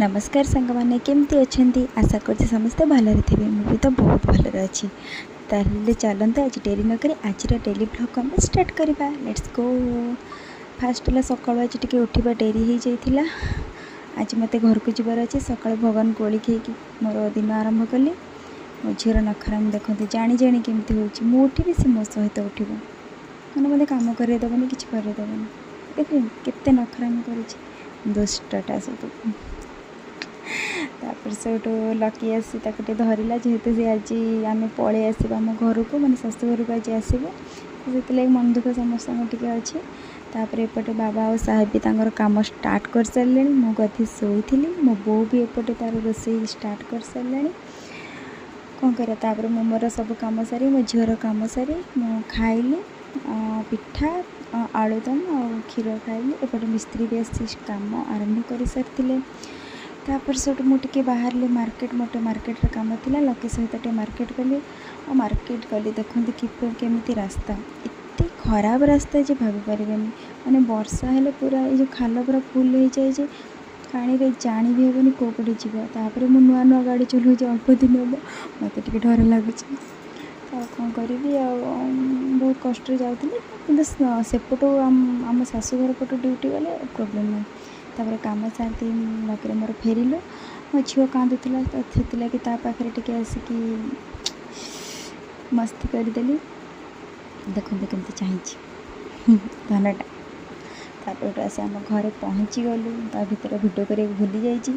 ନମସ୍କାର ସାଙ୍ଗମାନେ, କେମିତି ଅଛନ୍ତି? ଆଶା କରୁଛି ସମସ୍ତେ ଭଲରେ ଥିବେ। ମୁଁ ବି ତ ବହୁତ ଭଲରେ ଅଛି। ତାହେଲେ ଚାଲନ୍ତୁ, ଆଜି ଡେରି ନକରି ଆଜିର ଡେଲି ଭ୍ଲଗ୍ ଆମେ ଷ୍ଟାର୍ଟ କରିବା। Let's go. First ହେଲା, ସକାଳୁ ଆଜି ଟିକେ ଉଠିବା ଡେରି ହେଇଯାଇଥିଲା। ଆଜି ମୋତେ ଘରକୁ ଯିବାର ଅଛି। ସକାଳୁ ଭଗବାନ କୋଳି ଖାଇକି ମୋର ଦିନ ଆରମ୍ଭ କଲି। ମୋ ଝିଅର ନଖରାମି ଦେଖନ୍ତୁ, ଜାଣି ଜାଣି କେମିତି ହେଉଛି। ମୁଁ ଉଠିବି, ସେ ମୋ ସହିତ ଉଠିବ। ମାନେ ମୋତେ କାମ କରେଇ ଦେବନି, କିଛି କରେଇ ଦେବନି। ଦେଖୁଛନ୍ତି କେତେ ନଖରାମି କରୁଛି ଦୁଷ୍ଟଟା ସବୁ। ତାପରେ ସେଇଠୁ ଲକି ଆସି ତାକୁ ଟିକେ ଧରିଲା। ଯେହେତୁ ସେ ଆଜି ଆମେ ପଳେଇ ଆସିବା ଆମ ଘରକୁ, ମାନେ ଶାଶୁ ଘରକୁ ଆଜି ଆସିବ, ସେଥିଲାଗି ମନ ଦୁଃଖ ସମସ୍ତଙ୍କ ଟିକେ ଅଛି। ତାପରେ ଏପଟେ ବାବା ଆଉ ସାହେବ ବି ତାଙ୍କର କାମ ଷ୍ଟାର୍ଟ କରିସାରିଲେଣି। ମୁଁ ଗଧି ଶୋଇଥିଲି। ମୋ ବୋଉ ବି ଏପଟେ ତା'ର ରୋଷେଇ ଷ୍ଟାର୍ଟ କରିସାରିଲାଣି। କ'ଣ କରିବା? ତାପରେ ମୁଁ ମୋର ସବୁ କାମ ସାରି, ମୋ ଝିଅର କାମ ସାରି ମୁଁ ଖାଇଲି। ପିଠା, ଆଳୁଦମ ଆଉ କ୍ଷୀର ଖାଇଲି। ଏପଟେ ମିସ୍ତ୍ରୀ ବି ଆସି କାମ ଆରମ୍ଭ କରିସାରିଥିଲେ। ତାପରେ ସେଇଠୁ ମୁଁ ଟିକେ ବାହାରିଲି ମାର୍କେଟ। ମୋର ଟିକେ ମାର୍କେଟରେ କାମ ଥିଲା। ଲକି ସହିତ ଟିକେ ମାର୍କେଟ ଗଲି। ଆଉ ମାର୍କେଟ ଗଲି, ଦେଖନ୍ତୁ କି କେମିତି ରାସ୍ତା, ଏତେ ଖରାପ ରାସ୍ତା ଯେ ଭାବିପାରିବେନି। ମାନେ ବର୍ଷା ହେଲେ ପୁରା ଏଇ ଯେଉଁ ଖାଲ ପୁରା ଫୁଲ୍ ହେଇଯାଏ ଯେ ପାଣିରେ ଜାଣି ବି ହେବନି କେଉଁ ପଟେ ଯିବ। ତାପରେ ମୁଁ ନୂଆ ନୂଆ ଗାଡ଼ି ଚଲାଉଛି, ଅଳ୍ପ ଦିନ ହେବ, ମୋତେ ଟିକେ ଡର ଲାଗୁଛି। ତ ଆଉ କ'ଣ କରିବି? ଆଉ ବହୁତ କଷ୍ଟରେ ଯାଉଥିଲି। କିନ୍ତୁ ସେପଟୁ ଆମ ଶାଶୁଘର ପଟୁ ଡ୍ୟୁଟି ଗଲେ ପ୍ରୋବ୍ଲେମ୍ ନାହିଁ। ତାପରେ କାମ ସାରି ଲକିର ମୋର ଫେରିଲୁ। ମୋ ଝିଅ କାନ୍ଦୁଥିଲା, ତ ସେଥିଲାଗି ତା ପାଖରେ ଟିକେ ଆସିକି ମସ୍ତି କରିଦେଲି। ଦେଖନ୍ତୁ କେମିତି ଚାହିଁଛି ଧନଟା। ତାପରେ ଏଠୁ ଆସି ଆମ ଘରେ ପହଞ୍ଚିଗଲୁ। ତା ଭିତରେ ଭିଡ଼ିଓ କରିବାକୁ ଭୁଲି ଯାଇଛି।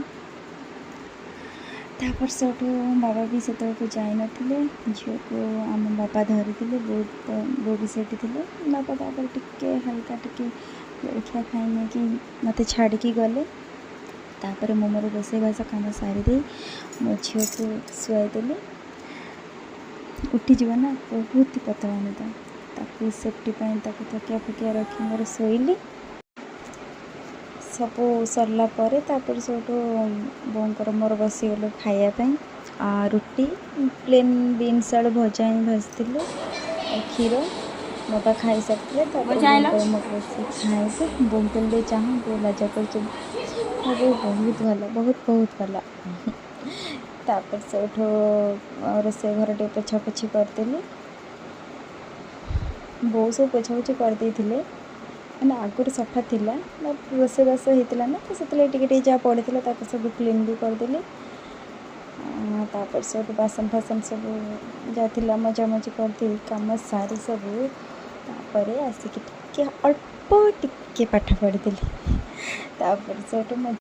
ତାପରେ ସେଠୁ ବାବା ବି ସେତେବେଳକୁ ଯାଇନଥିଲେ। ଝିଅକୁ ଆମ ବାପା ଧରିଥିଲେ। ବୋଉ ବୋଉ ବି ସେଇଠି ଥିଲେ। ବାପା ତାପରେ ଟିକେ ହାଲକା ଟିକେ ଜଳଖିଆ ଖାଇ ନେଇକି ମୋତେ ଛାଡ଼ିକି ଗଲେ। ତାପରେ ମୁଁ ମୋର ରୋଷେଇବାସ କାମ ସାରିଦେଇ ମୋ ଝିଅକୁ ଶୁଆଇଦେଲି। ଉଠିଯିବ ନା, ବହୁତ ପତଳା ନିଦ। ତାକୁ ସେଫ୍ଟି ପାଇଁ ତାକୁ ତକିଆ ଫକିଆ ରଖି ମୋର ଶୋଇଲି। ସବୁ ସରିଲା ପରେ ତାପରେ ସେଇଠୁ ବୋଉଙ୍କର ମୋର ବସିଗଲୁ ଖାଇବା ପାଇଁ। ରୁଟି, ପ୍ଲେନ୍ ବିନ୍ସ ଆଳୁ ଭଜା ହିଁ ଭାଜିଥିଲୁ ଆଉ କ୍ଷୀର। ବାବା ଖାଇସାରିଥିଲେ। ତାପରେ ବୋଉଙ୍କର ମୋର ବସି ଖାଇବୁ। ବୋଉଙ୍କୁ କହିଲି, ଚାହୁଁ। ବୋଉ ଲାଜ କରୁଛନ୍ତି। ମୋ ବୋଉ ବହୁତ ଭଲ, ବହୁତ ବହୁତ ଭଲ। ତାପରେ ସେଇଠୁ ରୋଷେଇ ଘର ଟିକେ ପୋଛାପୋଛି କରିଦେଲି। ବୋଉ ସବୁ ପୋଛାପୋଛି କରିଦେଇଥିଲେ। ମାନେ ଆଗରୁ ସଫା ଥିଲା, ରୋଷେଇବାସ ହେଇଥିଲା ନା, ତ ସେଥିଲାଗି ଟିକେ ଟିକେ ଯାହା ପଡ଼ିଥିଲା ତାକୁ ସବୁ କ୍ଲିନ୍ ବି କରିଦେଲି। ତାପରେ ସେଇଠୁ ବାସନ ଫାସନ ସବୁ ଯାହା ଥିଲା ମଜାମଜି କରିଦେଇ, କାମ ସାରି ସବୁ, ତାପରେ ଆସିକି ଟିକେ ଅଳ୍ପ ଟିକେ ପାଠ ପଢ଼ିଦେଲି। ତାପରେ ସେଇଠୁ ମୋ